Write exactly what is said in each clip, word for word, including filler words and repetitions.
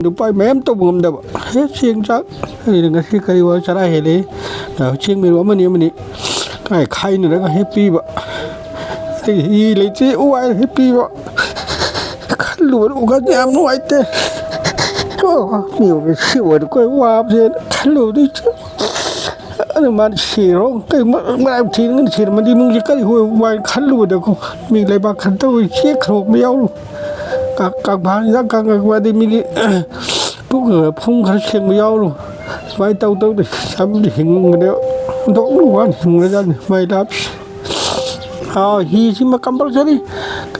ꯎꯄꯥꯏ ꯃꯌꯥꯝ ꯇꯧꯕ ꯉꯝꯗꯕ꯫ ꯍꯦꯛ ꯆꯦꯡ ꯆꯥꯛ, ꯑꯩꯅ ꯉꯁꯤ ꯀꯔꯤ ꯑꯣꯏ ꯆꯔꯥ ꯍꯦꯜꯂꯦ, ꯆꯦꯡ ꯃꯔꯨ ꯑꯃꯅꯤ ꯑꯃꯅꯤ ꯀꯥꯏ ꯈꯥꯏꯅꯔꯒ ꯍꯦꯛ ꯄꯤꯕ꯫ ꯑꯗꯒꯤ ꯍꯤ ꯂꯩꯇꯦ, ꯎ ꯋꯥꯏ ꯍꯦꯛ ꯄꯤꯕ꯫ ꯈꯜꯂꯨꯕꯗ ꯋꯥꯈꯜ ꯌꯥꯝ ꯅꯨꯡꯉꯥꯏꯇꯦ꯫ ꯀꯣ, ꯃꯤꯑꯣꯏꯕ ꯁꯤ ꯑꯣꯏꯔꯦ, ꯑꯩꯈꯣꯏ ꯋꯥꯕꯁꯦ ꯈꯜꯂꯨꯕꯗ ꯏꯆꯦ꯫ ꯑꯗꯨ ꯃꯥꯅ ꯁꯤꯔꯣ, ꯀꯩ ꯃ-, ꯃꯔꯥꯏꯕꯛ ꯊꯤꯔꯒꯅ ꯁꯤꯔꯝꯃꯗꯤ ꯏꯃꯨꯡꯁꯦ ꯀꯔꯤ ꯑꯣꯏ ꯋꯥꯏ ꯈꯜꯂꯨꯕꯗꯀꯣ, ꯃꯤ ꯂꯩꯕꯥꯛ ꯈꯟꯇꯧ ꯆꯦꯛꯈ꯭ꯔꯕ ꯑꯃ ꯌꯥꯎꯔꯨ꯫ ꯀ-, ꯀꯪꯐꯥꯜꯁꯤꯗ ꯀꯪꯉꯛꯄ, ꯑꯗꯩ ꯃꯤꯒꯤ ꯄꯨꯛ ꯈꯔ, ꯐꯨꯝ ꯈꯔ ꯁꯦꯡꯕ ꯌꯥꯎꯔꯨ꯫ ꯁꯨꯃꯥꯏꯅ ꯇꯧ ꯇꯧꯗ ꯆꯥꯕꯗꯤ ꯍꯤꯡꯕꯅꯦ꯫ ꯑꯣꯟꯊꯣꯛꯅ ꯋꯥꯅ ꯍꯤꯡꯕꯖꯥꯠꯅꯤ ꯃꯥꯏ ꯂꯥꯞꯁꯦ꯫ ꯑꯥ, ꯍꯤꯁꯤꯃ compulsory꯫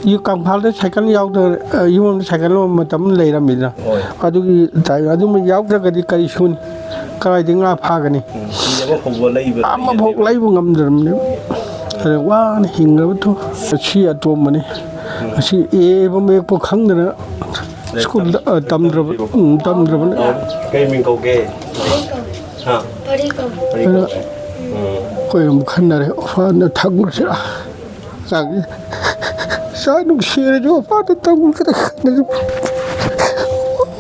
ꯌꯨ-, ꯀꯪꯐꯥꯜꯗ ꯁꯥꯏꯀꯜ ꯌꯥꯎꯗ-, ꯑ, ꯌꯨꯝ ꯑꯃꯗ ꯁꯥꯏꯀꯜ ꯑꯃ ꯃꯇꯝ ꯑꯃ ꯂꯩꯔꯝꯃꯤꯗꯅ꯫ ꯍꯣꯏ꯫ ꯑꯗꯨꯒꯤ ꯇꯥꯏꯞ, ꯑꯗꯨꯃ ꯌꯥꯎꯗ꯭ꯔꯒꯗꯤ ꯀꯔꯤ ꯁꯨꯅꯤ? ꯀꯗꯥꯏꯗꯒꯤ ꯉꯥ ꯐꯥꯒꯅꯤ? ꯎꯝ, ꯍꯤ ꯑꯃꯐꯥꯎꯕ ꯂꯩꯕ ꯑꯃꯐꯥꯎ ꯂꯩꯕ ꯉꯝꯗ꯭ꯔꯕꯅꯦ꯫ ꯑꯗ ꯋꯥꯅ ꯍꯤꯡꯉꯕꯗꯣ ꯉꯁꯤ ꯑꯇꯣꯝꯕꯅꯤ꯫ ꯎꯝ꯫ ꯉꯁꯤ ꯑꯦ ꯏꯕ ꯃꯌꯦꯛꯄꯨ ꯈꯪꯗꯅ ꯁ꯭ꯀꯨꯜꯗ, ꯑ, ꯇꯝꯗ꯭ꯔꯕ-, ꯎꯝ, ꯇꯝꯗ꯭ꯔꯕꯅꯦ꯫ ꯀꯩ ꯃꯤꯡ ꯀꯧꯒꯦ? ꯍꯥ? ꯄꯔꯤ ꯀꯧ꯫ ꯄꯔꯤ ꯑꯗ ꯀꯧꯒꯦ? ꯎꯝ꯫ ꯑꯩꯈꯣꯏ ꯑꯃꯨꯛ ꯈꯟꯅꯔꯦ, ꯑꯣꯐꯔꯅ ꯊꯛꯎꯔꯁꯤꯔꯥ? ꯆꯥꯛꯁꯦ꯫ ꯆꯥꯛ ꯅꯨꯡꯁꯤꯔꯁꯨ ꯑꯣꯐꯔꯗ ꯊꯛꯎꯔꯁꯤꯔꯥ ꯈꯟꯅꯔꯦ꯫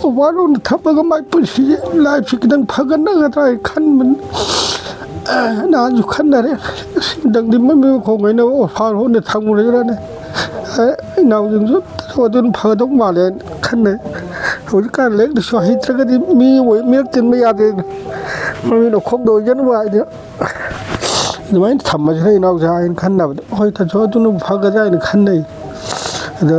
ꯑꯣꯐꯔ ꯑꯣꯏꯅ ꯊꯝꯃꯒ ꯃꯥꯏ ꯄꯨꯟꯁꯤꯁꯦ, ꯂꯥꯏꯐꯁꯦ ꯈꯤꯇꯪ ꯐꯒꯠꯅꯒꯗ꯭ꯔꯥ ꯍꯥꯏꯅ ꯈꯟꯕꯅꯤ꯫ ꯅꯍꯥꯟꯁꯨ ꯈꯟꯅꯔꯦ꯫ ꯑꯁ, ꯅꯪꯗꯤ ꯃꯃꯤ ꯃꯈꯣꯡ ꯑꯣꯏꯅ ꯑꯣꯐꯔ ꯑꯣꯏꯅ ꯊꯝꯃꯨꯔꯁꯤꯔꯥꯅꯦ꯫ ꯑꯦ, ꯏꯅꯥꯎꯁꯤꯡꯁꯨ ꯑꯗꯨꯅ ꯐꯒꯗꯧ ꯃꯥꯜꯂꯦꯅ ꯈꯟꯅꯩ꯫ ꯍꯧꯖꯤꯛꯀꯥꯟ ꯂꯥꯏꯔꯤꯛ ꯂꯥꯏꯁꯨ ꯍꯩꯇ꯭ꯔꯒꯗꯤ ꯃꯤ ꯑꯣꯏ-, ꯃꯤꯔꯛ ꯇꯤꯟꯕ ꯌꯥꯗꯦꯅ꯫ ꯃꯃꯤꯠ ꯂꯧꯈꯣꯡꯗ ꯑꯣꯏꯖꯅꯕ ꯍꯥꯏꯗꯅ ꯑꯗꯨꯃꯥꯏꯅ ꯊꯝꯃꯁꯤꯔ ꯏꯅꯥꯎꯁꯦ ꯍꯥꯏꯅ ꯈꯟꯅꯕꯗ, ꯍꯣꯏ, ꯇꯥꯆꯧ, ꯑꯗꯨꯅ ꯐꯒꯗ꯭ꯔꯥ ꯍꯥꯏꯅ ꯈꯟꯅꯩ꯫ ꯑꯗ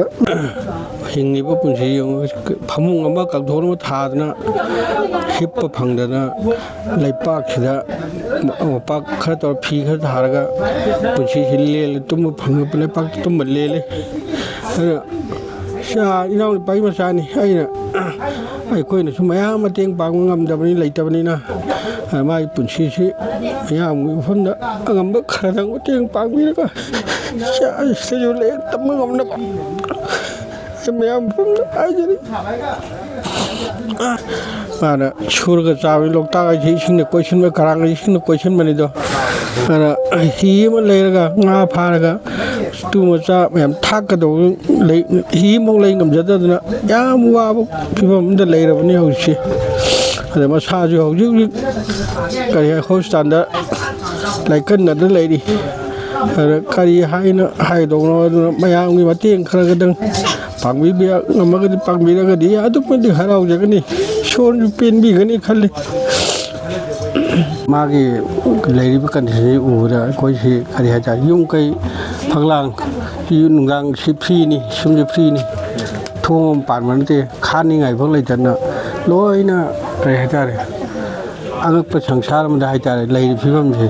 ꯍꯤꯡꯉꯤꯕ ꯄꯨꯟꯁꯤ ꯌꯦꯡꯉꯨ, ꯐꯃꯨꯡ ꯑꯃ ꯀꯥꯡꯊꯣꯟ ꯑꯃ ꯊꯥꯗꯅ ꯍꯤꯞꯄ ꯐꯪꯗꯅ, ꯂꯩꯄꯥꯛꯁꯤꯗ ꯃꯣꯝꯄꯥꯛ ꯈꯔ ꯇꯧꯔ, ꯐꯤ ꯈꯔ ꯊꯥꯔꯒ ꯄꯨꯟꯁꯤꯁꯤ ꯂꯦꯜꯂꯦ, ꯇꯨꯝꯕ ꯐꯪꯉꯦ, ꯂꯩꯄꯥꯛꯇ ꯇꯨꯝꯕ ꯂꯦꯜꯂꯦ꯫ ꯑꯗꯨꯅ ꯏꯆꯥ, ꯏꯅꯥꯎ ꯅꯨꯄꯥꯒꯤ ꯃꯆꯥꯅꯤ꯫ ꯑꯩꯅ, ꯑꯩꯈꯣꯏꯅꯁꯨ ꯃꯌꯥꯝ ꯃꯇꯦꯡ ꯄꯥꯡꯕ ꯉꯝꯗꯕꯅꯤ, ꯂꯩꯇꯕꯅꯤꯅ, ꯃꯥꯒꯤ ꯄꯨꯟꯁꯤꯁꯤ ꯃꯌꯥꯝꯒꯤ ꯃꯐꯝꯗ ꯑꯉꯝꯕ ꯈꯔꯗꯪ ꯃꯇꯦꯡ ꯄꯥꯡꯕꯤꯔꯒ, ꯏꯆꯥ, ꯁꯤꯗꯁꯨ ꯂꯥꯏꯔꯤꯛ ꯇꯝꯕ ꯉꯝꯅꯕ ꯑꯩ ꯃꯌꯥꯝ ꯃꯐꯝꯗ ꯍꯥꯏꯖꯔꯤ꯫ ꯃꯥꯅ ꯁꯨꯔꯒ ꯆꯥꯕꯅꯤ, ꯂꯣꯛꯇꯥꯛ ꯍꯥꯏꯁꯦ ꯏꯁꯤꯡꯅ ꯀꯣꯏꯁꯤꯟꯕ, ꯀꯔꯥꯡ ꯍꯥꯏꯁꯦ ꯏꯁꯤꯡꯅ ꯀꯣꯏꯁꯤꯟꯕꯅꯤꯗꯣ꯫ ꯑꯗꯨꯅ ꯍꯤ ꯑꯃ ꯂꯩꯔꯒ ꯉꯥ ꯐꯥꯔꯒ ꯇꯨ ꯃꯆꯥ ꯃꯌꯥꯝ ꯊꯥꯛꯀꯗꯧꯕ ꯂꯩ, ꯍꯤ ꯑꯃꯐꯥꯎ ꯂꯩ ꯉꯝꯖꯗꯗꯅ ꯌꯥꯝ ꯋꯥꯕ ꯐꯤꯕꯝ ꯑꯃꯗ ꯂꯩꯔꯕꯅꯤ ꯍꯧꯖꯤꯛꯁꯦ꯫ ꯑꯗ ꯃꯁꯥꯁꯨ ꯍꯧꯖꯤꯛ ꯍꯧꯖꯤꯛ ꯀꯔꯤ ꯍꯥꯏ, ꯍꯣꯁꯄꯤꯇꯥꯜꯗ ꯂꯥꯏꯀꯟꯅꯗ ꯂꯩꯔꯤ꯫ ꯑꯗ ꯀꯔꯤ ꯍꯥꯏꯅ ꯍꯥꯏꯗꯧꯅꯣ? ꯑꯗꯨꯅ ꯃꯌꯥꯝꯒꯤ ꯃꯇꯦꯡ ꯈꯔ ꯈꯛꯇꯪ ꯄꯥꯡꯕꯤꯕ ꯉꯝꯃꯒꯗꯤ, ꯄꯥꯡꯕꯤꯔꯒꯗꯤ ꯑꯗꯨꯛꯀꯤ ꯃꯇꯤꯛ ꯍꯔꯥꯎꯖꯒꯅꯤ, ꯏꯁꯣꯔꯁꯨ ꯄꯦꯟꯕꯤꯒꯅꯤ ꯈꯜꯂꯤ꯫ ꯃꯥꯒꯤ ꯂꯩꯔꯤꯕ ꯀꯟꯗꯤꯁꯟꯁꯤ ꯎꯕꯗ ꯑꯩꯈꯣꯏꯁꯤ ꯀꯔꯤ ꯍꯥꯏꯇꯥꯔꯦ, ꯌꯨꯝ ꯀꯩ ꯐꯛꯂꯥꯡ, ꯌꯨꯝ ꯅꯨꯡꯗꯥꯡꯁꯤ ꯐ꯭ꯔꯤꯅꯤ, ꯌꯨꯝꯁꯤ ꯐ꯭ꯔꯤꯅꯤ, ꯊꯣꯡ ꯑꯃ ꯄꯥꯟꯕ ꯅꯠꯇꯦ, ꯈꯥꯅꯤꯡꯉꯥꯏ ꯐꯥꯎ ꯂꯩꯇꯅ ꯂꯣꯏꯅ ꯀꯔꯤ ꯍꯥꯏꯇꯥꯔꯦ, ꯑꯉꯛꯄ ꯁꯪꯁꯥꯔ ꯑꯃꯗ ꯍꯥꯏꯇꯥꯔꯦ ꯂꯩꯔꯤꯕ ꯐꯤꯕꯝꯁꯦ꯫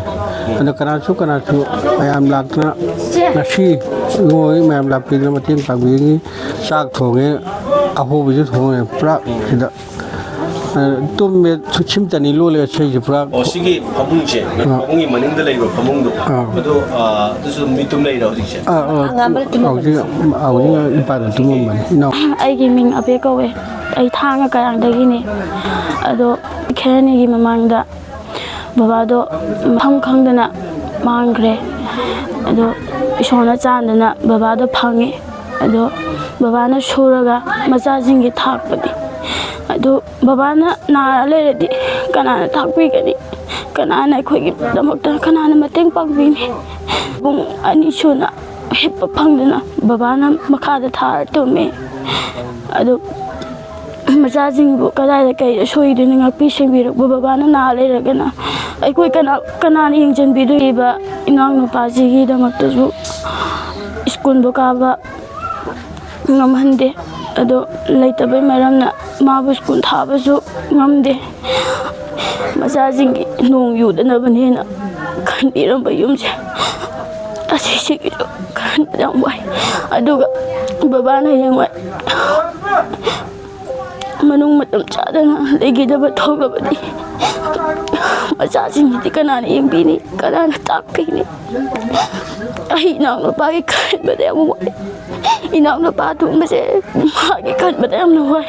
ꯑꯗꯣ ꯀꯅꯥꯁꯨ ꯀꯅꯥꯁꯨ ꯃꯌꯥꯝ ꯂꯥꯛꯇꯅ ꯉꯁꯤ ꯏꯕꯨꯡꯉꯣ ꯍꯣꯏ ꯃꯌꯥꯝ ꯂꯥꯛꯄꯤꯗꯅ ꯃꯇꯦꯡ ꯄꯥꯡꯕꯤꯔꯤꯅꯤ꯫ ꯆꯥꯛ ꯊꯣꯡꯉꯦ, ꯑꯍꯣꯕꯤꯁꯨ ꯊꯣꯡꯉꯦ ꯄꯨꯔꯥ ꯁꯤꯗ꯫ ꯑ, ꯇꯨꯝꯃꯦ, ꯁꯤꯝꯇꯅꯤ ꯂꯣꯜꯂꯦ ꯏꯁꯩꯁꯦ ꯄꯨꯔꯥ꯫ ꯑꯣ, ꯁꯤꯒꯤ ꯐꯃꯨꯡꯁꯦ, ꯑꯥ꯫ ꯐꯃꯨꯡꯒꯤ ꯃꯅꯤꯡꯗ ꯂꯩꯕ ꯐꯃꯨꯡꯗꯣ, ꯑꯥ꯫ ꯑꯗꯣ, ꯑꯥ, ꯑꯗꯨꯁꯨ ꯃꯤ ꯇꯨꯝ ꯂꯩꯔꯣ ꯍꯧꯖꯤꯛꯁꯦ? ꯑꯥ, ꯑꯥ, ꯑꯉꯥꯡꯕꯗ ꯇꯨꯝꯃꯝꯕꯅꯤ꯫ ꯍꯧꯖꯤꯛ, ꯍꯧꯖꯤꯛ ꯏꯄꯥꯗ ꯇꯨꯝꯃꯝꯕꯅꯤ꯫ ꯏꯅꯥꯎ꯫ ꯑꯩꯒꯤ ꯃꯤꯡ ꯑꯕꯦ ꯀꯧꯋꯦ꯫ ꯑꯩ ꯊꯥꯡꯒ ꯀꯌꯥꯡꯗꯒꯤꯅꯦ꯫ ꯑꯗꯣ ꯈꯔꯅꯤꯒꯤ ꯃꯃꯥꯡꯗ ꯕꯕꯥꯗꯣ ꯃꯐꯝ ꯈꯪꯗꯅ ꯃꯥꯡꯈ꯭ꯔꯦ꯫ ꯑꯗꯣ ꯏꯁꯣꯔꯅ ꯆꯥꯟꯗꯅ ꯕꯕꯥꯗꯣ ꯐꯪꯉꯦ꯫ ꯑꯗꯣ ꯕꯕꯥꯅ ꯁꯨꯔꯒ ꯃꯆꯥꯁꯤꯡꯒꯤ ꯊꯥꯛꯄꯅꯤ꯫ ꯑꯗꯨ ꯕꯕꯥꯅ ꯅꯥꯔ ꯂꯩꯔꯗꯤ ꯀꯅꯥꯅ ꯊꯥꯛꯄꯤꯒꯅꯤ? ꯀꯅꯥꯅ ꯑꯩꯈꯣꯏꯒꯤꯗꯃꯛꯇ ꯀꯅꯥꯅ ꯃꯇꯦꯡ ꯄꯥꯡꯕꯤꯅꯤ? ꯄꯨꯡ ꯑꯅꯤ ꯁꯨꯅ ꯍꯤꯞꯄ ꯐꯪꯗꯅ ꯕꯕꯥꯅ ꯃꯈꯥꯗ ꯊꯥꯔ ꯇꯨꯝꯃꯦ꯫ ꯑꯗꯨ ꯃꯆꯥꯁꯤꯡꯕꯨ ꯀꯗꯥꯏꯗ ꯀꯩꯗ ꯁꯣꯏꯗꯣꯏꯅꯣ ꯉꯥꯛꯄꯤ ꯁꯦꯟꯕꯤꯔꯛꯄ ꯕꯕꯥꯅ ꯅꯥ ꯂꯩꯔꯒꯅ ꯑꯩꯈꯣꯏ ꯀꯅꯥ, ꯀꯅꯥꯅ ꯌꯦꯡꯁꯤꯟꯕꯤꯗꯣꯔꯤꯕ? ꯏꯅꯥꯎꯅꯨꯄꯥꯁꯤꯒꯤꯗꯃꯛꯇꯁꯨ ꯁ꯭ꯀꯨꯜꯗꯣ ꯀꯥꯕ ꯉꯝꯍꯟꯗꯦ꯫ ꯑꯗꯣ ꯂꯩꯇꯕꯩ ꯃꯔꯝꯅ ꯃꯥꯕꯨ ꯁ꯭ꯀꯨꯜ ꯊꯥꯕꯁꯨ ꯉꯝꯗꯦ꯫ ꯃꯆꯥꯁꯤꯡꯒꯤ ꯅꯣꯡ ꯌꯨꯗꯅꯕꯅꯦꯅ ꯈꯟꯕꯤꯔꯝꯕ ꯌꯨꯝꯁꯦ ꯑꯁꯤꯁꯤꯒꯤꯁꯨ ꯈꯟꯕꯗ ꯌꯥꯝ ꯋꯥꯏ꯫ ꯑꯗꯨꯒ ꯕꯕꯥꯅ ꯍꯌꯦꯡꯋꯥꯏ ꯃꯅꯨꯡ ꯃꯇꯝ ꯆꯥꯗꯅ ꯂꯩꯈꯤꯗꯕ ꯊꯣꯛꯂꯕꯗꯤ ꯃꯆꯥꯁꯤꯡꯁꯤꯗꯤ ꯀꯅꯥꯅ ꯌꯦꯡꯕꯤꯅꯤ? ꯀꯅꯥꯅ ꯇꯥꯛꯄꯤꯅꯤ? ꯑꯩ ꯏꯅꯥꯎꯅꯨꯄꯥꯒꯤ ꯈꯟꯕꯗ ꯌꯥꯝ ꯋꯥꯏ꯫ ꯏꯅꯥꯎꯅꯨꯄꯥ ꯑꯇꯣꯝꯕꯁꯦ ꯃꯥꯒꯤ ꯈꯟꯕꯗ ꯌꯥꯝꯅ ꯋꯥꯏ꯫